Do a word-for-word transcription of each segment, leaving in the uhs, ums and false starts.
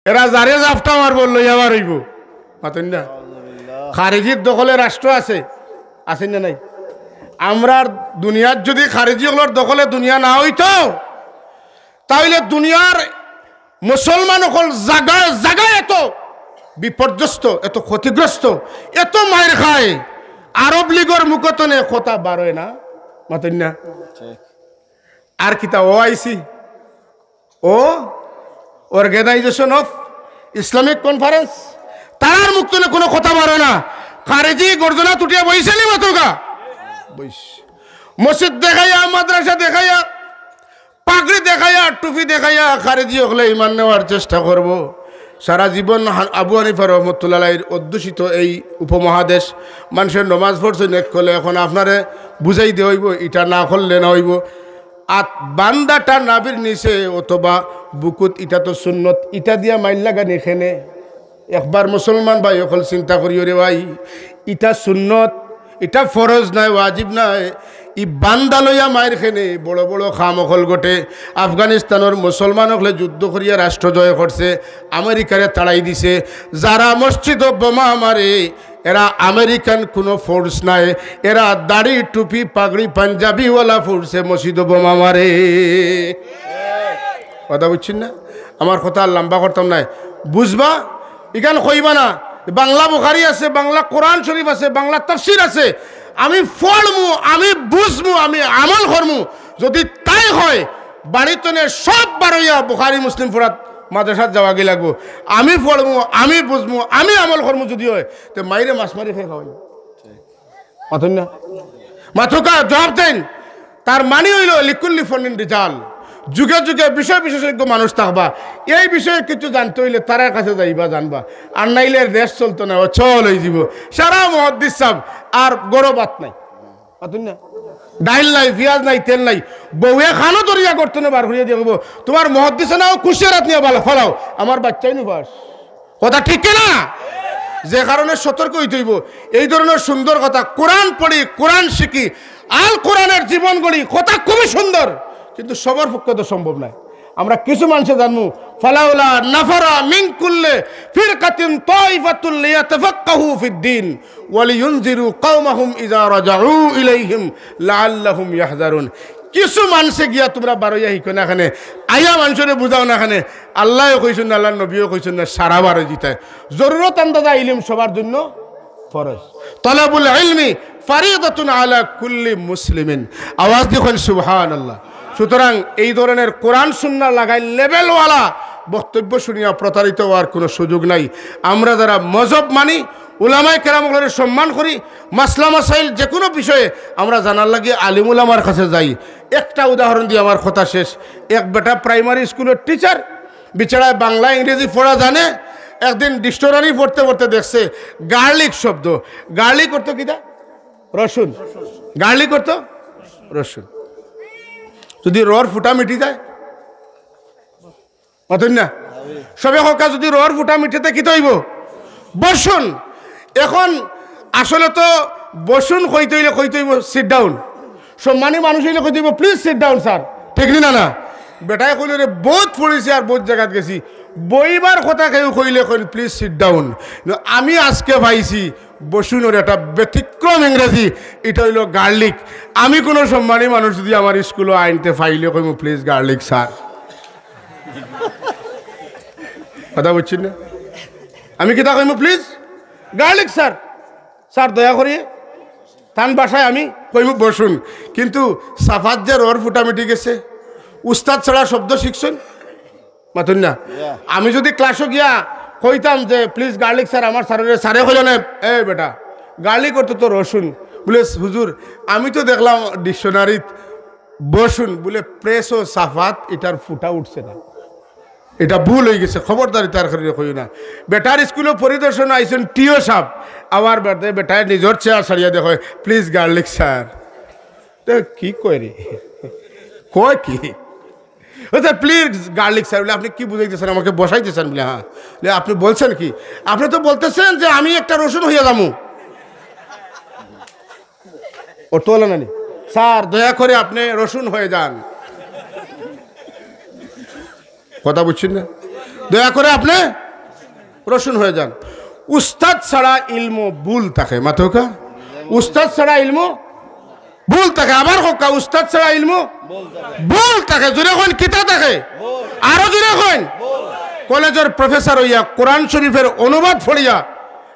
এরা যারে জাপটা মারবো, লইয়া বার অইবো। মাতইন না? খারিজির দখলে রাষ্ট্র আছে, আছে না নাই? আমরার দুনিয়ার যদি খারিজি অকলর দখলে দুনিয়া না অইতো, তাইলে দুনিয়ার মুসলমান অকল জাগায় জাগায় এত বিপর্যস্ত, এত ক্ষতিগ্রস্ত, এত মাইর খায়, আরব লীগর মুখতনে কথা বারয় না। মাতইন না? আর কিতা, ওআইসি, ও Organisation of Islamic Conference, তারার মুখতনে কোনো কথা বারয় না। খারিজি গর্দনা তুটিয়া বইছে নি মাতউক্কা? বইছে। মসজিদ দেখাইয়া, মাদ্রাসা দেখাইয়া, পাগড়ি দেখাইয়া, টুপি দেখাইয়া খারিজি অকলে ইমান নেওয়ার চেষ্টা করবো। সারা জীবন হা-, আবু হানিফা রহমতুল্লাহ আলাইহির অধ্যুষিত এই উপমহাদেশ, মানষে নমাজ পড়ছইন এক কলে, এখন আপনারে বুঝাই দেওয়া অইবো, ইটা না করলে না অইবো। আত বান্দাটা নাভির নিচে অথবা বুকুত, ইটা তো সুন্নত, ইটা দিয়া মাইর লাগানি কেনে? একবার মুসলমান ভাই অকল চিন্তা করিও রে ভাই, ইটা সুন্নত, ইটা ফরজ নায়, ওয়াজিব নায়। ই বান্দা লইয়া মাইর কেনে বড় বড় কাম অকল ঘটে। আফগানিস্তানর মুসলমান অকলে যুদ্ধ করিয়া রাষ্ট্র জয় করছে, আমেরিকারে তাড়াই দিছে। যারা মসজিদো বোমা মারে, এরা আমেরিকান কোনো ফোর্স নায়, এরা দাড়ি, টুপি, পাগড়ি, পাঞ্জাবিওয়ালা ফোর্সে মসজিদো বোমা মারে। কথা বুঝছইন না? আমার কথা আর লম্বা করতাম নায়, বুঝবা। ইখান কইবা না, বাংলা বুখারি আছে, বাংলা কোরআন শরীফ আছে, বাংলা তাফসীর আছে, আমি পড়মু, আমি বুঝমু, আমি আমল করমু। যদি তাই হয়, বাড়িত থনে সব বারইয়া বুখারি মুসলিম পড়াত মাদ্রাসাত যাওয়াগি লাগবো। আমি পড়মু, আমি বুঝমু, আমি আমল করমু যদি হয়, তে মাইরে মাছ মারি খাই খাওয়াই। মাতইন না? মাতউক্কা, জবাব দেইন। তার মানি অইলো লিকুল্লি ফন্নিন রিজাল, যুগে যুগে বিষয় বিশেষজ্ঞ মানুষ থাকবা। এই বিষয়ে কিছু জানতে অইলে তারার কাছে যাইবা, জানবা, আর নাইলে দেশ চলতো না, অচল অইযিবো। সারা মুহাদ্দিস সাব আর গরবাত নাই। মাতইন না? ডাইল নাই, পিয়াজ নাই, তেল নাই। বউয়ে কানো ধরিয়া গর্ত থনে বার করিয়া দিয়া কইবো, "তুমার মুহাদ্দিসে নাও কুশিয়ারাত নিয়া বালা ফালাও, আমার বাইচ্চাইন উপাস।" কথা ঠিক কি না? যে কারণে সতর্ক অইতে অইবো। এই ধরনের সুন্দর কথা, কোরআন পড়ি, কোরআন শিখি, আল কোরআনের জীবন গড়ি, কথা খুবই সুন্দর, কিন্তু সবার পক্ষে তো সম্ভব নয়। আমরা কিছু মানষে জানমু, "ফালাউলা নাফারা মিন কুল্লি ফিরকাতিন তাইফাতুল লিয়াতাফাক্কাহু ফিদ্দীন ওয়া লিয়ুনযিরু কওমাহুম ইযা রাজাউ ইলাইহিম লাআল্লাহুম ইয়াহযারুন।" কিছু মানষে গিয়া তুমরা বারইয়া হিকো না কেনে, আইয়া মানষরে বুঝাও না কেনে। আল্লায়ও কইছইন না, আল্লার নবীও কইছইন না, সারা বারই দিতায়। জরুরত আন্দাজা ইলিম সবার জন্য ফরজ। তলাবুল ইলমি ফারিদাতুন আলা কুল্লি মুসলিমিন। আওয়াজ দি কইন সুবহানাল্লাহ। সুতরাং এই ধরনের কোরআন সুন্নাহ লাগাই লেভেলওয়ালা বক্তব্য শুনিয়া প্রতারিত অওয়ার কোনো সুযোগ নাই। আমরা যারা মজহব মানি, উলামায়ে কেরাম অকলরে সম্মান করি, মাসলা মাসাইল যে কোনো বিষয়ে আমরা জানার লাগি আলিম উলামার কাছে যাই। একটা উদাহরণ দিয়া আমার কথা শেষ। এক বেটা প্রাইমারি স্কুলর টিচার, বেচারায় বাংলা ইংরেজি পড়া জানে। একদিন ডিকশনারি পড়তে পড়তে দেখছে গার্লিক শব্দ। গার্লিক অর্থ কিতা? রসুন। গার্লিক অর্থ রসুন। যদি রর ফুটা মিটি যায়, মাতইন না? সবে কউক্কা, যদি রর ফুটা মিটে তে কিতা অইবো? বসুন। এখন আসলে তো বসুন কইতে অইলে কইতে অইবো sit down। সম্মানী মানুষ অইলে কইতে অইবো, "Please sit down, sir।" ঠিক নি না? না, বেটায় কইলো, "রে, বউত পড়ছি আর বউত জাগাত গেছি, বইবার কথা কেউ কইলে কইন, 'Please sit down।' কিন্তু আমি আজকে পাইছি বসুনর একটা ব্যতিক্রম ইংরেজি, ইটা অইলো গার্লিক। আমি কোনো সম্মানী মানুষ যদি আমার স্কুলো আইন তে পাইলে কইমু, 'Please garlic, sir।'" কথা বুঝছইন না? আমি কিতা কইমু, "Please garlic, sir।" স্যার, দয়া করি, তান ভাষায় আমি কইমু, "বসুন।" কিন্তু ছাপাত যে রর ফুটা মিটি গেছে, উস্তাদ ছাড়া শব্দ শিখছইন? মাতইন না। আমি যদি ক্লাসো গিয়া কইতাম যে, "Please garlic, sir," আমার স্যাররে, স্যারে কইলো না, "এ বেটা, গার্লিক অর্থ তো রসুন।" বলে, "হুজুর, আমি তো দেখলাম ডিকশনারিত বসুন, বলে প্রেস ও ছাপাত ইটার ফুটা উঠছে না।" ইটা ভুল অইগেছে, খবরদার ইতার কাছে কইও না। বেটার স্কুলো পরিদর্শন আইছইন টিও সাব, আবার বেটায়, বেটায় নিজর চেয়ার ছাড়িয়া দেখে, "Please garlic, sir।" তে কি কয় রে? কয় কি? "Please garlic, sir।" বলে, "আপনি কি বুঝাইতেছেন? আমাকে বসাইতেছেন?" বলে, "হ্যাঁ।" বলে, "আপনি বলছেন কি? আপনি তো বলতেছেন যে আমি একটা রসুন হইয়া যামু।" অর্থ অইলো না নি? "স্যার, দয়া করে আপনি রসুন হয়ে যান।" কথা বুঝছইন না? দয়া করে আপনি রসুন হয়ে যান। উস্তাদ ছাড়া ইলমো ভুল থাকে, মাতউক্কা। উস্তাদ ছাড়া ইলমো ভুল থাকে। আবার কউক্কা, উস্তাদ ছাড়া ইলমো ভুল থাকে। জোরে কইন, কিতা থাকে? আরো জোরে কইন। কলেজর প্রফেসর অইয়া কোরআন শরীফের অনুবাদ পড়িয়া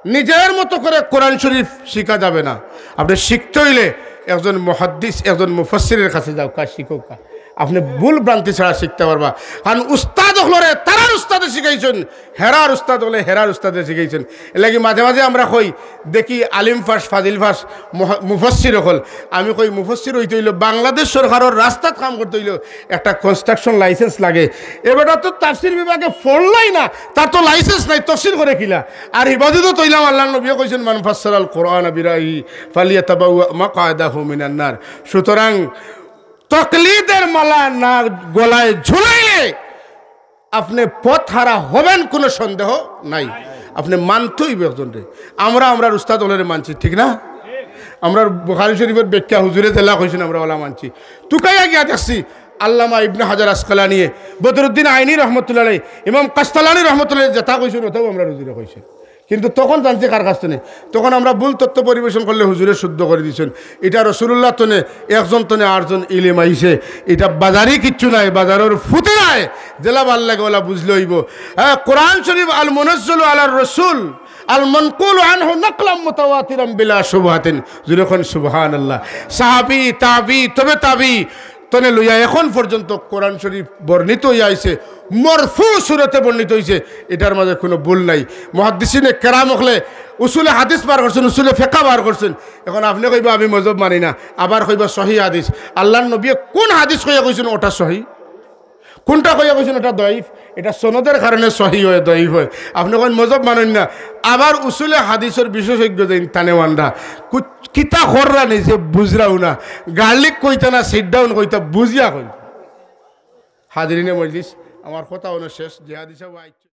নিজের মতো করে কোরআন শরীফ শিখা যাবে না। আপনি শিখতে অইলে একজন মুহাদ্দিস, একজন মুফাসসিরের কাছে যাউক্কা, শিখউক্কা। আপনি ভুল ভ্রান্তি ছাড়া শিখতা পারবা। কারণ উস্তাদ অকলরে তারার উস্তাদে শিখাইছইন, হেরার উস্তাদ অকলে হেরার উস্তাদে শিখাইছইন। এরলাগি মাঝে মাঝে আমরা কই, দেখি আলিম ফাস, ফাজিল ফাস, মুহা-, মুফাসসির অকল। আমি কই, মুফাসসির অইতে অইলে বাংলাদেশ সরকারর রাস্তাত কাম করতে অইলে একটা construction license লাগে। এ বেটা তো তাফসির বিভাগে পড়লোউ না, তার তো license নাই, তফসির করে কিলা? আর ইবাদত অইলাম, আল্লাহর নবীয়ে কইছইন, "মান ফাসসারাল কুরআনা বিরাইহি ফালিয়াতাবাওয়া মাকআদাহু মিনান নার।" সুতরাং তকলিদের মালা না গলায় ঝুলাইলে আপনি পথ হারা হবেন, কোনো সন্দেহ নাই। আপনি মানতে অইবো একজনরে। আমরা, আমরার উস্তাদ অকলরে মানছি, ঠিক না? আমরার বুখারী শরীফর ব্যাখ্যা হুজুরে যেলা কইছইন, আমরা অলা মানছি। তুকাইয়া গিয়া দেখছি, আল্লামা ইবনে হাজার আসকালানিয়ে, বদরুদ্দিন আইনি রহমতুল্লাহ আলাইহি, ইমাম কাস্তালানি রহমতুল্লাহ আলাইহি যেটা কইছইন, ওটাও আমরার হুজুরে কইছইন। কিন্তু তখন জানছি কার কাছ থনে? তখন আমরা ভুল তথ্য পরিবেশন করলে হুজুরে শুদ্ধ করি দিছইন। ইটা রাসুলুল্লাহ থনে, একজন থনে আটজন ইলিম আইছে। ইটা বাজারি কিচ্ছু নায়, বাজারর ফুতি নায়। যেলা ভালা লাগে অলা বুঝলে অইবো। হ্যাঁ, কোরআন শরীফ আল মুনাজ্জালু আলার রাসুল, আল মানকুলু আনহু নাকলাম মুতাওয়াতিরাম বিলা শুবহাতিন। জোরে কইন সুবহানাল্লাহ। সাহাবী, তাবী, তবে তাবী, থনে লইয়া এখন পর্যন্ত কোরআন শরীফ বর্ণিত অইয়া আইছে, মরফু সুরতে বর্ণিত অইছে, ইটার মাঝে কোনো ভুল নাই। মুহাদ্দিসিনে কেরাম অকলে উসুলে হাদিস বার করছইন, উসুলে ফেকা বার করছইন। এখন আপনে কইবা, "আমি মজহব মানি না", আবার কইবা, "সহি হাদিস।" আল্লাহর নবীয়ে কোন হাদিস কইয়া কইছইন ওটা সহি, কোনটা কইয়া কইছইন ওটা দয়ীফ? ইটা সনদর কারণে সহি অয়, দয়ীফ অয়। আপনে কইন মজহব মানইন না, আবার উসুলে হাদিসর বিশেষজ্ঞ যেইন তানে মানরা। কু-, কিতা কররা নিজে বুঝরাও না, গার্লিক কইতা না, sit down কইতা, বুঝিয়া কইন। হাজিরিনে মজলিস, আমার কথা অনো শেষ। জিহাদি সাহেব আইছে।